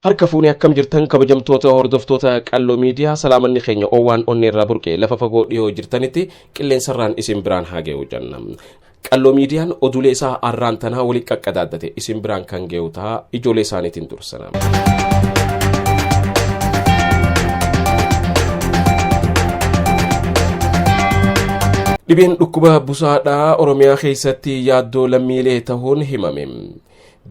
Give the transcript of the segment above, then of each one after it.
Harka fuunee akkam jirtan kabajamtoota hordoftoota Qalloo Miidiyaa? Salaamanni keenya oowwaan onnee irraa burqee lafa fagoo dhiyoo jirtanitti qilleensarraan isin biraan haa ga'u jenna. Qalloo Miidiyaan oduulee isaa arraan tanaa waliin qaqqadaaddate isin biraan kan ga'u ta'a, ijoolee isaaniitiin dursana. Dhibeen dhukkuba busaadhaa Oromiyaa keessatti yaaddoo lammiilee ta'uun himame.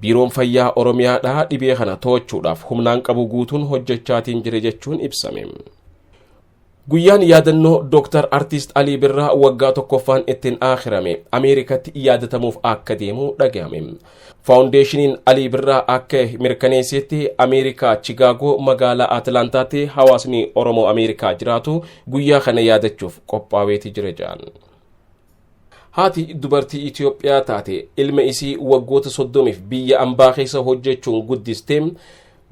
Biiroon Fayyaa Oromiyaadhaa dhibee kana to'achuudhaaf humnaan qabu guutuun hojjechaatiin jira jechuun ibsame. Guyyaan yaadannoo Dr. Artiist Alii Birraa waggaa tokkoffaan ittiin aakhirame Ameerikatti yaadatamuuf akka deemu dhagahame. Faawundeeshiniin Alii Birraa akka mirkaneessetti Ameerikaa Chigaagoo magaalaa Atlaantaatti hawaasni Oromoo Ameerikaa jiraatu guyyaa kana yaadachuuf qophaa'eeti jira jedhan. Haati dubartii Itoophiyaa taate ilma isii waggoota 30f biyya ambaa keessa hojjechuun guddistee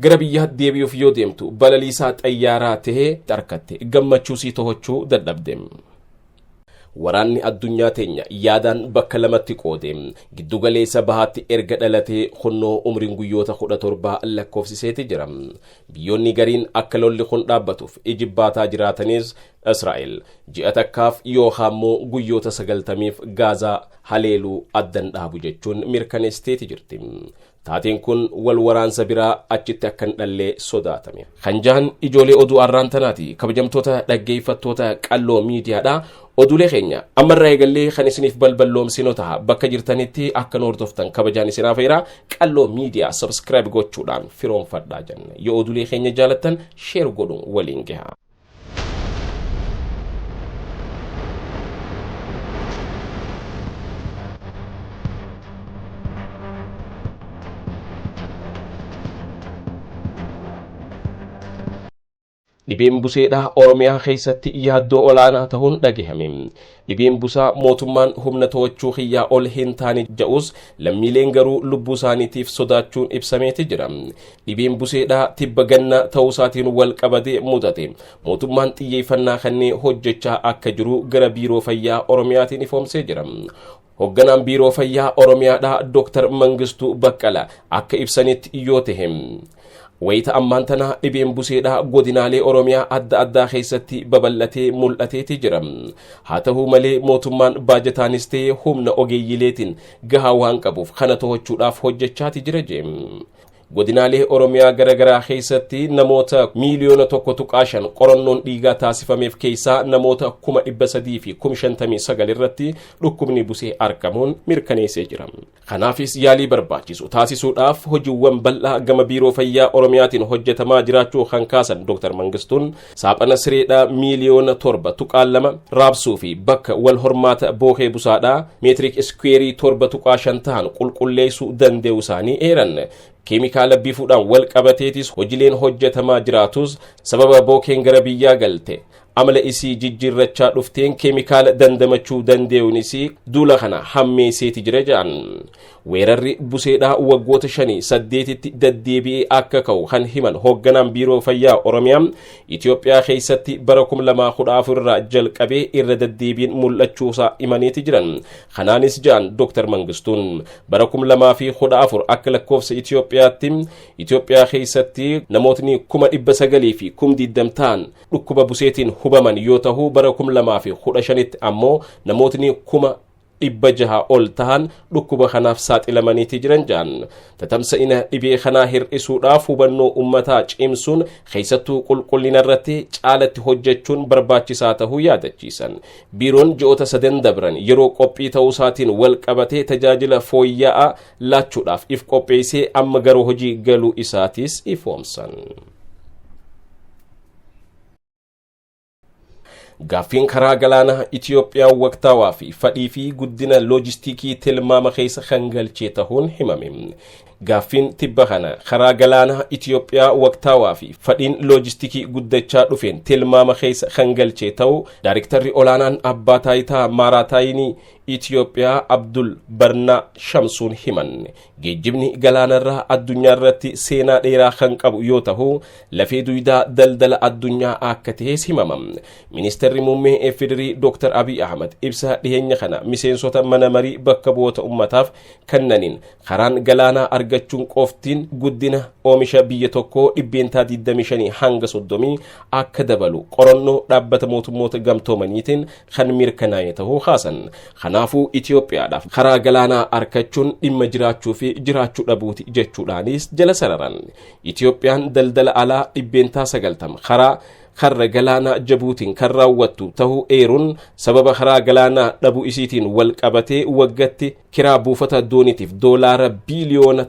gara biyya deebi'uuf yoo deemtu balaliisaa xayyaaraa tahee harkatte gammachuusii to'achuu dadhabde. Waraanni addunyaa teenya yaadaan bakka lamatti qoode giddugaleessa bahaatti erga dhalatee kunnoo umriin guyyoota 17 lakkoofsiseeti jira. Biyyoonni gariin akka lolli kun dhaabbatuuf ijibbaataa jiraatanis, Israa'el ji'a takkaaf yookaan immoo guyyoota 90f Gaazaa haleeluu addan dhaabu jechuun mirkaneessiteeti jirti. Taateen kun wal waraansa biraa achitti akka hin dhallee sodaatame. Kan jahan ijoolee oduu arraan tanaati. Kabajamtoota dhaggeeffattoota Qalloo Miidiyaadha. Oduulee keenya ammarraa eegallee kan isiniif balballoomsinu ta'a. Bakka jirtanitti akka nu hordoftan kabajaan isin afeera. Qalloo Miidiyaa subscribe gochuudhaan firoonfadhaa jenna. Yoo oduulee keenya jaalattan share godhuun waliin gaha. Dhibeen buseedhaa Oromiyaa keessatti yaaddoo olaanaa ta'uun dhagahame. Dhibeen busaa mootummaan humna to'achuu kiyyaa ol hin taane ja'us, lammiileen garuu lubbuu isaaniitiif sodaachuun ibsameeti jira. Dhibeen buseedhaa tibba ganna ta'uusaatiin wal qabatee mudate. Mootummaan xiyyeeffannaa kennee hojjechaa akka jiru gara Biiroo Fayyaa Oromiyaatiin ifoomsee jira. Hoogganaan Biiroo Fayyaa Oromiyaadhaa Dr. Mangistuu Baqqala akka ibsanitti yoo ta'e, wayita ammaan tana dhibeen buseedhaa godinaalee Oromiyaa adda addaa keessatti babal'atee mul'ateeti jira. Haa ta'u malee, mootummaan baajataanis ta'e humna ogeeyyileetiin gahaa waan qabuuf kana to'achuudhaaf hojjechaati jira jee. Godinaalee Oromiyaa garaagaraa keessatti namoota 1.5 miiliyoona qorannoon dhiigaa taasifameef keessaa namoota 359,000 irratti dhukkubni busee argamuun mirkaneessee jira. Kanaafis yaalii barbaachisu taasisuudhaaf hojiiwwan bal'aa gama Biiroo Fayyaa Oromiyaatiin hojjetamaa jiraachuu kan kaasan Dr. Mangistuun, saaphana sireedhaa 7.2 miiliyoona raabsuu fi bakka wal hormaata bookee busaadhaa meetirik iskweerii 7.5 ta'an qulqulleessuu danda'u isaanii eeran. Keemikaala biifuudhaan wal qabateetis hojiileen hojjetamaa jiraatus, sababa bookeen gara biyyaa galte amala isii jijjiirrachaa dhufteen keemikaala dandamachuu danda'uunis duula kana hammeesseeti jira jedhan. Weerarri buseedhaa waggoota 5 8tti deddeebi'ee akka ka'u kan himan hoogganaan Biiroo Fayyaa Oromiyaa, Itoophiyaa keessatti bara 2014 irraa jalqabee irra deddeebiin mul'achuusaa himaniiti jiran. Kanaanis jedhan Dr. Mangistuun, bara 2014 akka lakkoofsa Itoophiyaatti Itoophiyaa keessatti namootni 920,000 ta'an dhukkuba buseetiin hubaman yoo ta'u, bara 2015tti ammoo namootni 600,000 ol tahan dhukkuba kanaaf saaxilamaniiti jiran jedhan. Tatamsa'ina dhibee kanaa hir'isuudhaaf hubannoo ummataa cimsuun, keessattuu qulqullina irratti caalatti hojjechuun barbaachisaa ta'uu yaadachiisan. Biiroon ji'oota sadan dabran yeroo qophii ta'uusaatiin wal qabatee tajaajila fooyya'aa laachuudhaaf if qopheessee amma gara hojii galuu isaatis ifoomsan. Gaaffiin karaa galaanaa Itoophiyaa waqtaawaa fi fadhii fi guddina loojistiikii tilmaama keessa kan galchee ta'uun himame. Gaaffiin tibba kana karaa galaanaa Itoophiyaa waqtaawaa fi fadhiin loojistiikii guddachaa dhufeen tilmaama keessa kan galchee ta'uu Daariktarri olaanaan Abbaa Taayitaa Maaraataayinii Itoophiyaa Abdul Barnaa Shamsuun himan. Geejjibni galaanarraa addunyaa irratti seenaa dheeraa kan qabu yoo ta'u, lafee duydaa daldala addunyaa akka ta'es himama. Ministeerri Muummee FDRI Dr. Abiy Ahmad ibsa dhiheenya kana miseensota mana marii bakka bu'oota ummataaf kennaniin karaan galaanaa argama argachuun qoftiin guddina oomisha biyya tokkoo 25% hanga 30 akka dabalu qorannoo dhaabbata mootummoota gamtoomaniitiin kan mirkanaa'e ta'uu kaasan. Kanaafuu Itoophiyaadhaaf karaa galaanaa argachuun dhimma jiraachuu fi jiraachuu dhabuuti jechuudhaanis jala sararan. Itoophiyaan daldala alaa 90% karaa karra galaanaa Jabuutiin kan raawwattu ta'uu eeruun, sababa karaa galaanaa dhabuu isiitiin wal qabatee waggatti kiraa buufata dooniitiif $1.6 biliyoona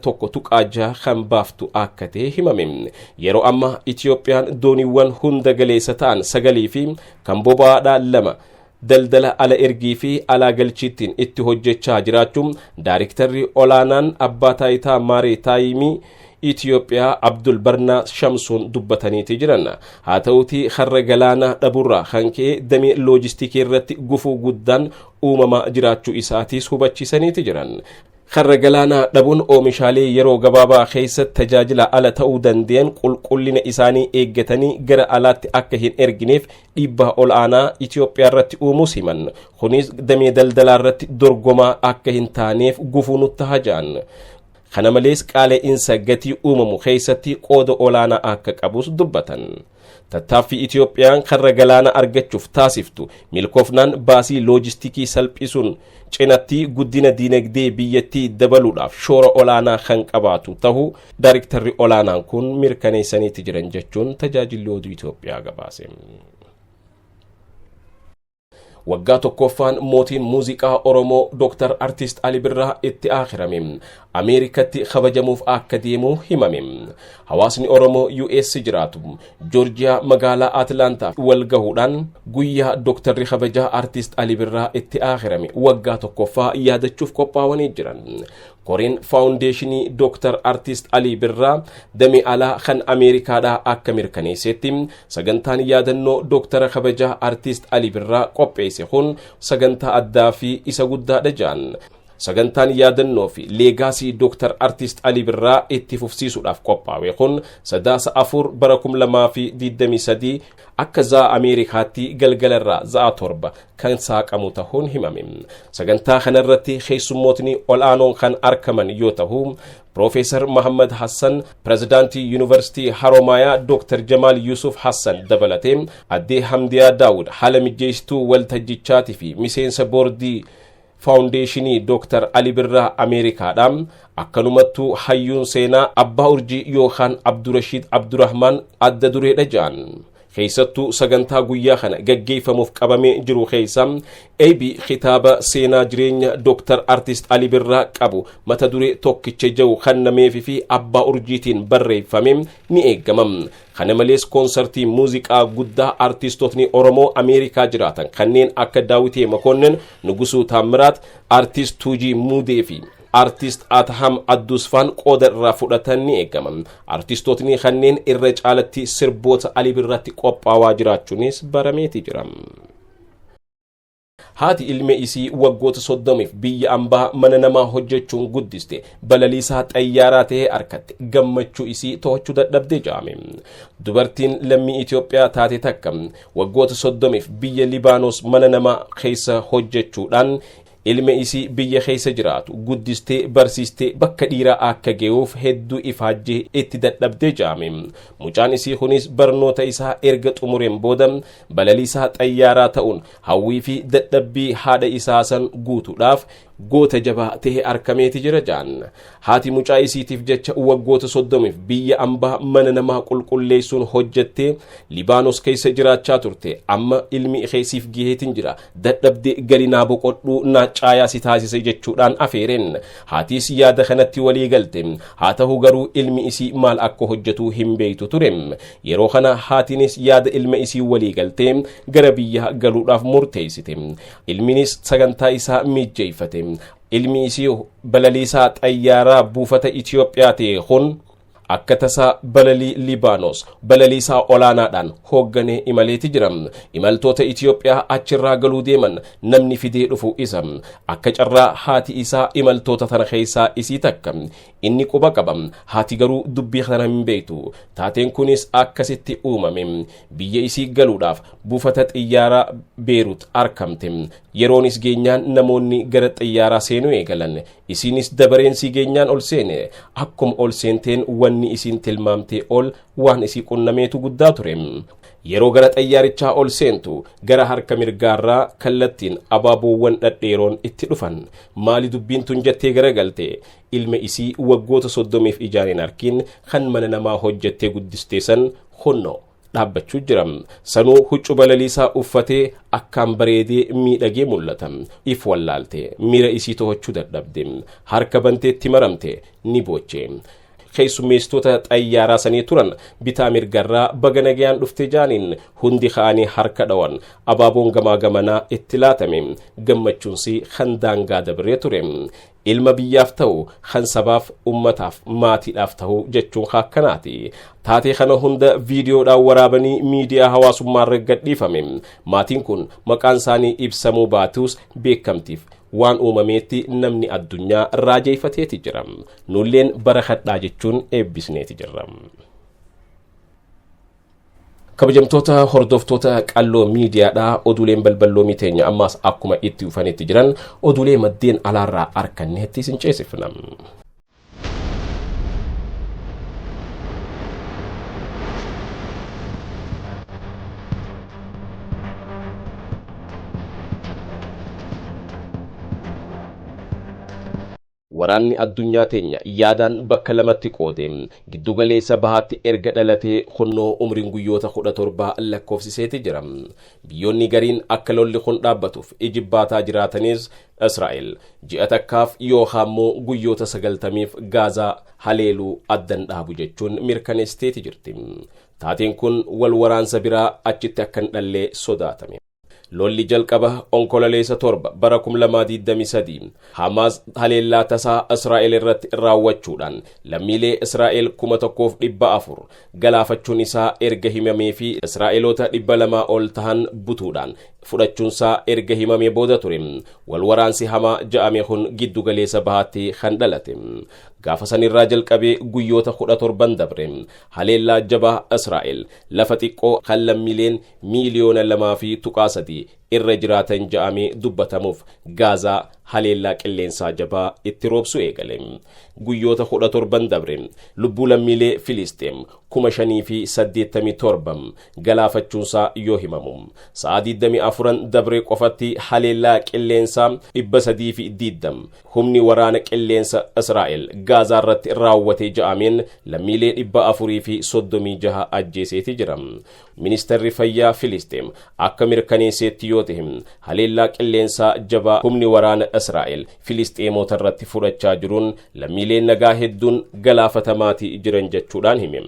kan baaftu akka ta'e himame. Yeroo amma Itoophiyaan dooniiwwan hunda galeessa ta'an sagalii fi kan boba'aadhaa lama daldala ala ergii fi alaa galchiittiin itti hojjechaa jiraachuun daariktarri olaanaan abbaa taayitaa maaritaayimii Itiyoophiyaa Abdul Barnaa Shamsuun dubbataniiti jiran. Haa ta'uutii karra galaanaa dhabuurraa kan ka'e damee loojistikii irratti gufuu guddaan uumamaa jiraachuu isaatiis hubachiisaniiti jiran. Karra galaanaa dhabuun oomishaalee yeroo gabaabaa keessatti tajaajila ala ta'uu danda'an qulqullina isaanii eeggatanii gara alaatti akka hin ergineef dhiibbaa ol'aanaa Itoophiyaa irratti uumuus himan. Kunis damee daldalaa irratti dorgomaa akka hin taaneef gufuu nutti haja'an. Kana malees qaala'insa gatii uumamu keessatti qooda olaanaa akka qabus dubbatan. Tattaaffii Itoophiyaan karra galaana argachuuf taasiftu milkoofnaan baasii loojistikii salphisuun cinatti guddina diinagdee biyyattii dabaluudhaaf shoora olaanaa kan qabaatu ta'uu daariktarri olaanaan kun mirkaneessaniiti jiran jechuun tajaajilli oduu Itoophiyaa gabaase. Waggaa tokkoffaan mootiin muuziqaa Oromoo Dr. Artist Ali Birraa itti aakhirame Ameerikatti kabajamuuf akka deemu himame. Hawaasni Oromoo US jiraatu Joorjiyaa magaalaa Atlaantaa wal gahuudhaan guyyaa Dooktarri kabajaa Artist Ali Birraa itti aakhirame waggaa tokkoffaa yaadachuuf qophaa'anii jiran. Koreen faawundeeshinii Dr. Artist Ali Birraa damee alaa kan Ameerikaadhaa akka mirkaneessetti, sagantaan yaadannoo Dooktara kabajaa Artist Ali Birraa qopheesse kun sagantaa addaa fi isa guddaadha jedhan. Sagantaan yaadannoo fi legacy Dr. Artist Ali Birraa itti fufsiisuudhaaf qophaa'e kun Sadaasa 4 bara 2023 akka za'a Ameerikaatti galgalarraa za'a 7 kan saaqamu ta'uun himame. Sagantaa kanarratti keessummootni ol'aanoon kan argaman yoo ta'u, Piroofeesar Mahammad Hassan, Pirezidaantii Yuunivarsiitii Haromaayaa Dr. Jamaal Yusuf Hassan dabalatee, Addee Hamdiyaa Daawud haala mijeessituu waltajjichaatii fi miseensa boordii faawundeeshinii Dr. Ali Birraa Ameerikaadha. Akkanumattuu hayyuun seenaa Abbaa Urjii yookaan Abdurashiid Abdurahmaan adda dureedha jedhan. Keessattuu sagantaa guyyaa kana gaggeeffamuuf qabamee jiru keessa eebi kitaaba seenaa jireenya Dr. Artist Ali Birraa qabu mata duree "Tokkicha" jedhu kennameefi fi Abbaa Urjiitiin barreeffame ni eegama. Kana malees koonsartii muuziqaa guddaa artistootni Oromoo Ameerikaa jiraatan kanneen akka Daawitee Makonnen, Nugusuu Taammiraat, Artist Tuujii Muudee fi Artist Ataham Addusfaan qooda irraa fudhatan ni eegama. Artistootni kanneen irra caalatti sirboota Ali Birratti qophaawaa jiraachuunis barameeti jira. Haati ilma isii waggoota 30f biyya ambaa mana namaa hojjechuun guddiste balaliisaa xayyaaraa ta'ee argatte gammachuu isii to'achuu dadhabdee jaame. Dubartiin lammii Itoophiyaa taate takka waggoota 30f biyya Libaanos mana namaa keessa hojjechuudhaan ilma isii biyya keessa jiraatu guddistee barsiistee bakka dhiiraa akka ga'uuf hedduu ifaajjee itti dadhabdee jaame. Mucaan isii kunis barnoota isaa erga xumureen booda balaliisaa xayyaaraa ta'uun hawwii fi dadhabbii haadha isaa san guutuudhaaf goota jabaa ta'e argameeti jira jaan. Haati mucaa isiitiif jecha waggoota 30f biyya ambaa mana namaa qulqulleessuun hojjettee Libaanos keessa jiraachaa turte amma ilmi keessiif gaheetiin jira, dadhabdee galinaa boqodhuu naa caayaa si taasise jechuudhaan afeereen. Haatiis yaada kanatti walii galte. Haa ta'u garuu ilmi isii maal akka hojjetu hin beektu ture. Yeroo kana haatiinis yaada ilma isii walii galtee gara biyya galuudhaaf murteessite. Ilminis sagantaa isaa mijeeffate. Ilmi isii balaliisaa xayyaaraa buufata Itiyoophiyaa ta'e kun akka tasaa balalii Libaanos balaliisaa olaanaadhaan hoogganee imaleeti jira. Imaltoota Itiyoophiyaa achirraa galuu deeman namni fidee dhufu isa. Akka carraa haati isaa imaltoota tana keessaa isii takka. Inni quba qaba, haati garuu dubbii kana hin beektu. Taateen kunis akkasitti uumame. Biyya isii galuudhaaf buufata xiyyaaraa Beerut argamte. Yeroonis geenyaan namoonni gara xiyyaaraa seenuu eegalan. Isiinis dabareen sii geenyaan ol seene. Akkuma ol seenteen wanni isiin tilmaamtee ol waan isii qunnameetu guddaa ture. Yeroo gara xayyaarichaa ol seentu gara harka mirgaarraa kallattiin abaaboowwan dhadheeroon itti dhufan. Maali dubbiin tun jettee garagalte. Ilma isii waggoota 30f ijaan hin arkin kan mana namaa hojjettee guddistee san hunnoo dhaabbachuu jira. Sanuu huccuu balaliisaa uffatee akkaan bareedee miidhagee mul'ata. If wallaalte, miira isii to'achuu dadhabde, harka banteetti maramte, ni booche. Keessummeessitoota xayyaaraa sanii turan bitaa mirgarraa baga nagayaan dhufte jaaniin hundi ka'anii harka dhawan. Abaaboon gamaa gamanaa itti laatame. Gammachuunsi kan daangaa dabree ture. Ilma biyyaaf ta'u, kan sabaaf, ummataaf, maatiidhaaf ta'u jechuun akkanaati. Taatee kana hunda viidiyoodhaan waraabanii miidiyaa hawaasummaa irra gadhiifame. Maatiin kun maqaan isaanii ibsamuu baatus beekamtiif waan uumameetti namni addunyaa raajeeffateeti jira. Nulleen bara hadhaa jechuun eebbisneeti jirra. Kabajamtoota hordoftoota Qalloo Miidiyaadhaa, oduuleen balballoomii teenya ammaas akkuma itti ufanitti jiran oduulee maddeen alaarraa arkanneetti isin ceesifna. Waraanni addunyaa teenya yaadaan bakka lamatti qoode giddugaleessa bahaatti erga dhalatee kunnoo umriin guyyoota 17 lakkoofsiseeti jira. Biyyoonni gariin akka lolli kun dhaabbatuuf ijibbaataa jiraatanis, Israa'el ji'a takkaaf yookaan immoo guyyoota 90f Gaazaa haleeluu addan dhaabu jechuun mirkaneessiteeti jirti. Taateen kun wal waraansa biraa achitti akka hin dhallee sodaatame. Lolli jalqaba Onkololeessa 7 bara 2023 Hamaas haleellaa tasaa Israa'el irratti raawwachuudhaan lammiilee Israa'el 1400 galaafachuun isaa erga himamee fi Israa'eloota 200 ol tahan butuudhaan fudhachuunsaa erga himamee booda ture. Wal waraansi hamaa ja'ame kun giddu galeessa bahaatti kan dhalate. Gaafa sanirraa jalqabee guyyoota 17 dabre haleellaa jabaa Israa'el lafa xiqqoo kan lammiileen miiliyoona 2.3 irra jiraatan ja'amee dubbatamuuf Gaazaa haleellaa qilleensaa jabaa itti roobsu eegale. Guyyoota 17 dabre lubbuu lammiilee Filisxeem 5087 galaafachuunsaa yoo himamu, sa'a 24 dabre qofatti haleellaa qilleensaa 320 humni waraana qilleensa Israa'el Gaazaa irratti raawwate ja'ameen lammiilee 436 ajjeeseeti jira. Ministeerri fayyaa Filisxeem akka mirkaneesseetti yoo ta'e, haleellaa qilleensaa jabaa humni waraana Israa'el Filisxeemota irratti fudhachaa jiruun lammiileen nagaa hedduun galaafatamaatii jiran jechuudhaan hime.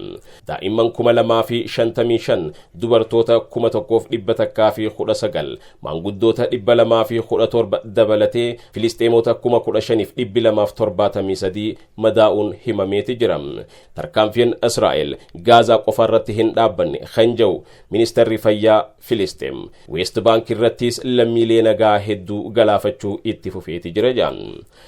Daa'imman 2055, dubartoota 1119, maanguddoota 217 dabalatee Filisxeemota 15,273 madaa'uun himameeti jira. Tarkaanfiin Israa'el Gaazaa qofa irratti hin dhaabbanne kan jedhu ministeerri fayyaa Filisxeem, West Bank irrattis lammiilee nagaa hedduu galaafachuu itti fufeeti jira jedhan.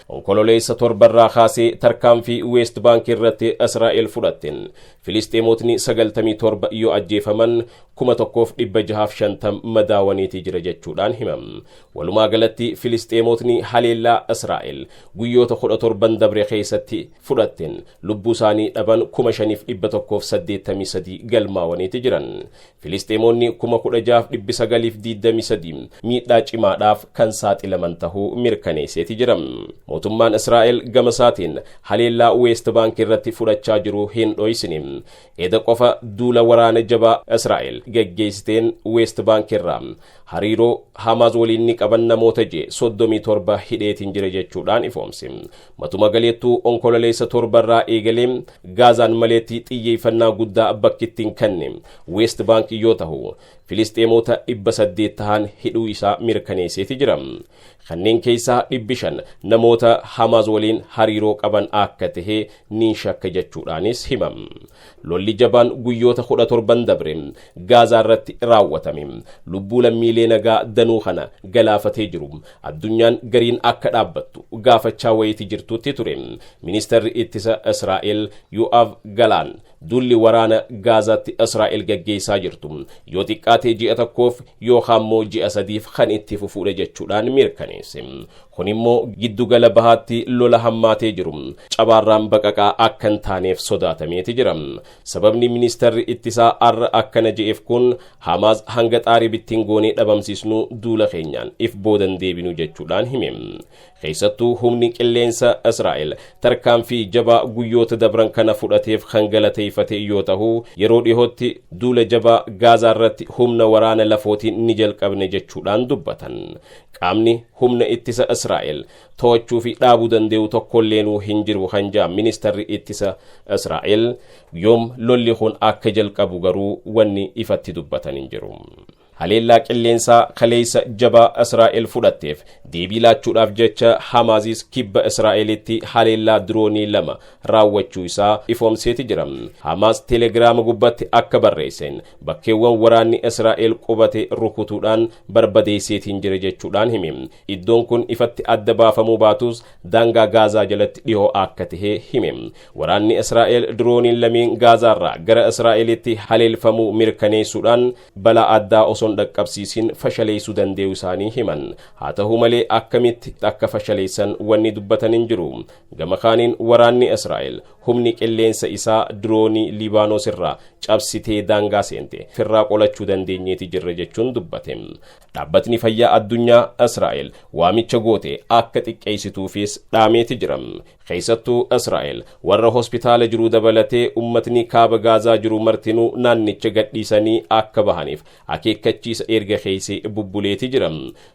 Onkololeessa 7rraa kaasee tarkaanfii West Bank irratti Israa'el fudhatteen Filisxeemotni 97 yoo ajjeefaman, 1650 madaawaniiti jira jechuudhaan himam. Walumaa galatti Filisxeemotni haleellaa Israa'el guyyoota 17 dabre keessatti fudhatteen lubbuu isaanii dhaban 5183 galmaawaniiti jiran. Filisxeemonni 16,923 miidhaa cimaadhaaf kan saaxilaman tahuu mirkaneesseeti jira. Mootummaan Israa'el gama isaatiin haleellaa West Bank irratti fudhachaa jiru hin dhoysine. Eda qofa duula waraana jabaa Israa'el geggeessiteen West Bank irraa hariiroo Hamaas waliin ni qaban namoota jee 37 hidheetiin jira jechuudhaan ifoomse. Matuma galeettuu Onkololeessa 7rraa eegalee Gaazaan maleetti xiyyeeffannaa guddaa bakki ittiin kenne West Bank yoo ta'u, Filisxeemota 800 tahan hidhuu isaa mirkaneesseeti jira. Kanneen keessaa 500 namoota Hamaas waliin hariiroo qaban akka tahe ni shakka jechuudhaanis himam. Lolli jabaan guyyoota 17 dabre Gaazaa irratti raawwatame lubbuu lammiilee nagaa danuu kana galaafatee jiru addunyaan gariin akka dhaabbattu gaafachaa wayiiti jirtutti ture. Ministeerri ittisa Israa'el Yo'av Galaan duulli waraana Gaazaatti Israa'el gaggeessaa jirtu yoo xiqqaate ji'a tokkoof yookaan immoo ji'a 3f kan itti fufuudha jechuudhaan mirkaneesse. Kun immoo giddugala bahaatti lola hammaatee jiru cabaarraan baqaqaa akka hin taaneef sodaatameeti jira. Sababni ministarri ittisaa arra akkana je'eef kun Hamaas hanga xaarii bittiin goonee dhabamsiisnu duula keenyaan if boodan deebinu jechuudhaan hime. Keessattuu humni qilleensa Israa'el tarkaanfii jabaa guyyoota dabran kana fudhateef kan galateeffate yoo ta'u, yeroo dhihootti duula jabaa Gaazaa irratti humna waraana lafootiin ni jalqabne jechuudhaan dubbatan. Qaamni humna ittisa Israa'el to'achuu fi dhaabuu danda'u tokkolleenuu hin jiru kan jedhan ministarri ittisa Israa'el, yoom lolli kun akka jalqabu garuu wanni ifatti dubbatan hin jiru. Haleellaa qilleensaa kaleessa jabaa Israa'el fudhatteef deebii laachuudhaaf jecha Hamaazis kibba Israa'elitti haleellaa diroonii 2 raawwachuu isaa ifoomseeti jira. Hamaas teelegiraama gubbatti akka barreesseen bakkeewwan waraanni Israa'el qubate rukutuudhaan barbadeesseetiin jira jechuudhaan hime. Iddoon kun ifatti adda baafamuu baatus daangaa Gaazaa jalatti dhihoo akka tahe hime. Waraanni Israa'el dirooniin lameen Gaazaarraa gara Israa'elitti haleelfamuu mirkaneessuudhaan balaa addaa osoo hin dhaqqabsiisin fashaleessuu danda'uu isaanii himan. Haa ta'u malee akkamitti akka fashaleessan wanni dubbatan hin jiru. Gama kaaniin waraanni Israa'el humni qilleensa isaa diroonii Liibaanos irraa cabsitee daangaa seente firraa qolachuu dandeenyeeti jirra jechuun dubbate. Dhaabbatni fayyaa addunyaa Israa'el waamicha goote akka xiqqeessituufis dhaameeti jira. Keessattuu Israa'el warra hospitaala jiru dabalatee ummatni kaaba Gaazaa jiru martinuu naannicha gadhiisanii akka bahaniif akeekkachiisa erga keessa bubbuleeti jira.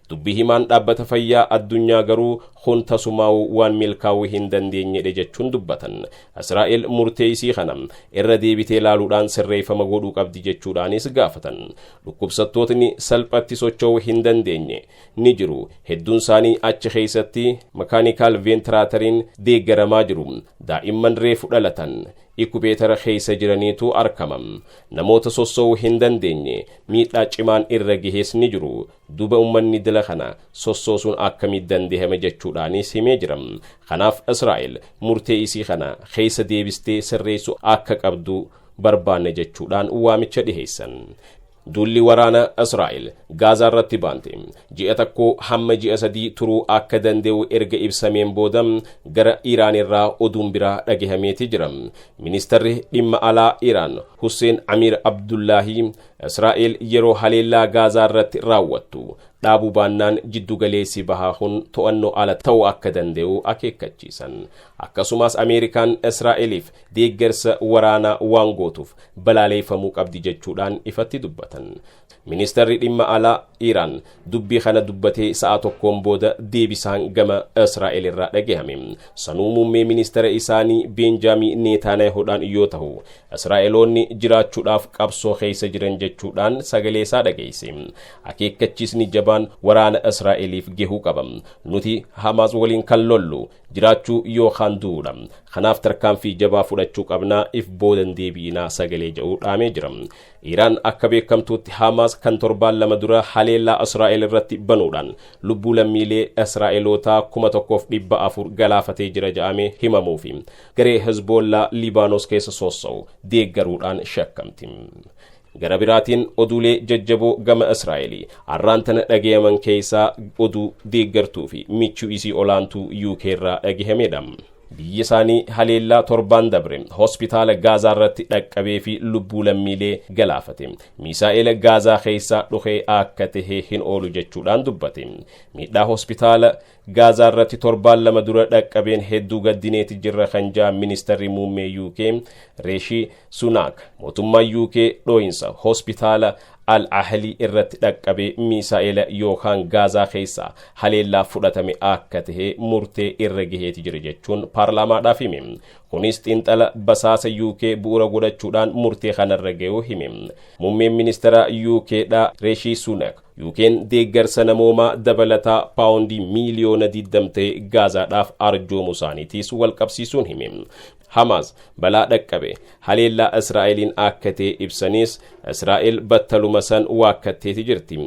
Dubbii himaan dhaabbata fayyaa addunyaa garuu kun tasumaa'uu waan milkaa'uu hin dandeenyedha jechuun dubbatan. Israa'el murtee isii kana irra deebitee laaluudhaan sirreeffama godhuu qabdi jechuudhaanis gaafatan. Dhukkubsattootni salphatti socho'uu hin dandeenye ni jiru. Hedduun isaanii achi keessatti mechanical ventilatoriin deeggaramaa jiru. Daa'imman reefu dhalatan incubator keessa jiraniitu argama. Namoota sossoo'uu hin dandeenye miidhaa cimaan irra gahees ni jiru. Duuba ummanni dila kana sossoosuun akkamitti dandahame jechuudhaanis himee jira. Kanaaf Israa'el murtee isii kana keessa deebistee sirreessuu akka qabdu barbaanne jechuudhaan waamicha dhiheessan. Duulli waraana Israa'el Gaazaa irratti baante ji'a 1 hamma ji'a 3 turuu akka danda'u erga ibsameen booda gara Iraan irraa oduun biraa dhagahameeti jira. Ministarri dhimma alaa Iraan Hussein Amir Abdullahi Israa'el yeroo haleellaa Gaazaa irratti raawwattu dhaabuu baannaan jiddu galeessi bahaa kun to'annoo ala ta'uu akka danda'u akeekkachiisan. Akkasumas Ameerikaan Israa'eliif deeggarsa waraanaa waan gootuuf balaaleeffamuu qabdi jechuudhaan ifatti dubbatan. Ministarri dhimma alaa Iraan dubbii kana dubbatee sa'a tokkoon booda deebisaan gama Israa'el irraa dhagahame. Sanuu muummee ministara isaanii Beenjaamii Neetaanyahuudhaan yoo ta'u, Israa'eloonni jiraachuudhaaf qabsoo keessa jiran jechuudhaan sagalee isaa dhageesse. Akeekkachiisni jabaan waraana Israa'eliif gahuu qaba. Nuti Hamaas waliin kan lollu jiraachuu yookaan du'uudha. Kanaaf tarkaanfii jabaa fudhachuu qabnaa, if boodan deebiinaa sagalee jedhuu dhaamee jira. Iraan akka beekamtuutti Hamaas kan torbaan 2 dura haleellaa Israa'el irratti banuudhaan lubbuu lammiilee Israa'elootaa 1400 galaafatee jira jedhamee himamuu fi garee Hezbollaa Liibaanos keessa sossa'u deeggaruudhaan shakkamti. Gara biraatiin oduulee jajjaboo gama Israa'elii har'aan tana dhagayaman keessaa oduu deeggartuu fi michuu isii olaantuu UK irraa dhagahamedha. Biyyi isaanii haleellaa torbaan dabre hospitaala Gaazaa irratti dhaqqabee fi lubbuu lammiilee galaafate misaa'ela Gaazaa keessaa dhufee akka tahe hin oolu jechuudhaan dubbate. Miidhaa hospitaala Gaazaa irratti torbaan 2 dura dhaqqabeen hedduu gaddineeti jirra kan jedhan ministarri muummee UK Reeshii Sunaak, mootummaan UK dhooyinsa hospitaala Al Ahlii irratti dhaqqabee misaa'ela yookaan Gaazaa keessaa haleellaa fudhatame akka tahe murtee irra gaheeti jira jechuun paarlaamaadhaaf hime. Kunis xiinxala basaasa UK bu'uura godhachuudhaan murtee kanarra gahuu hime. Muummeen ministeera UK dha Reeshii Sunak UK'n deeggarsa namoomaa dabalataa paawundii miiliyoona 20 ta'e Gaazaadhaaf arjoomu isaaniitiis wal qabsiisuun hime. Hamaas balaa dhaqqabe haleellaa Israa'eliin akka ta'e ibsanis Israa'el battaluma san waakkatteeti jirti.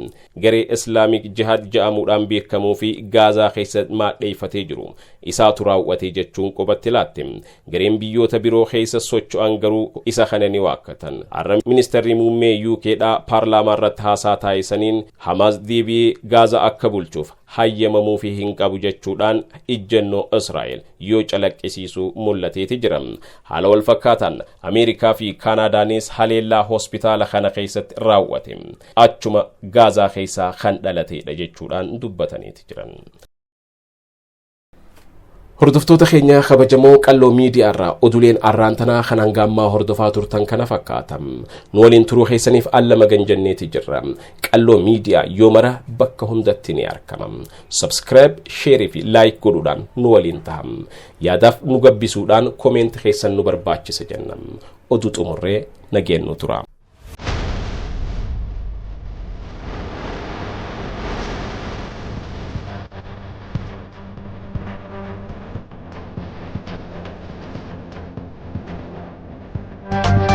Garee Islaamik Jihaad ja'amuudhaan beekamuu fi Gaazaa keessa maadheeffatee jiru isaatu raawwate jechuun qubatti laatte. Gareen biyyoota biroo keessa socho'an garuu isa kana ni waakkatan. Har'a ministeerri muummee UKdhaa paarlaamaa irratti haasaa taasisaniin Hamaas deebi'ee Gaazaa akka bulchuuf hayyamamuufii hin qabu jechuudhaan ijjennoo Israa'el yoo calaqqisiisuu mul'ateeti jira. Haala wal fakkaataan Ameerikaa fi Kaanaadaanis haleellaa hospitaala kana keessatti raawwate achuma Gaazaa keessaa kan dhalateedha jechuudhaan dubbataniiti jiran. Hordoftoota keenya kabajamoo Qalloo Miidiyaa irraa oduleen arraan tanaa kan hanga ammaa hordofaa turtan kana fakkaata. Nu waliin turuu keessaniif alla magan jenneeti jirra. Qalloo Miidiyaa yoo mara bakka hundatti ni argama. Subscribe, share fi like godhuudhaan nu waliin taha. Yaadaaf nu gabbisuudhaan comment keessan nu barbaachisa jenna. Oduu xumurree nageennu tura.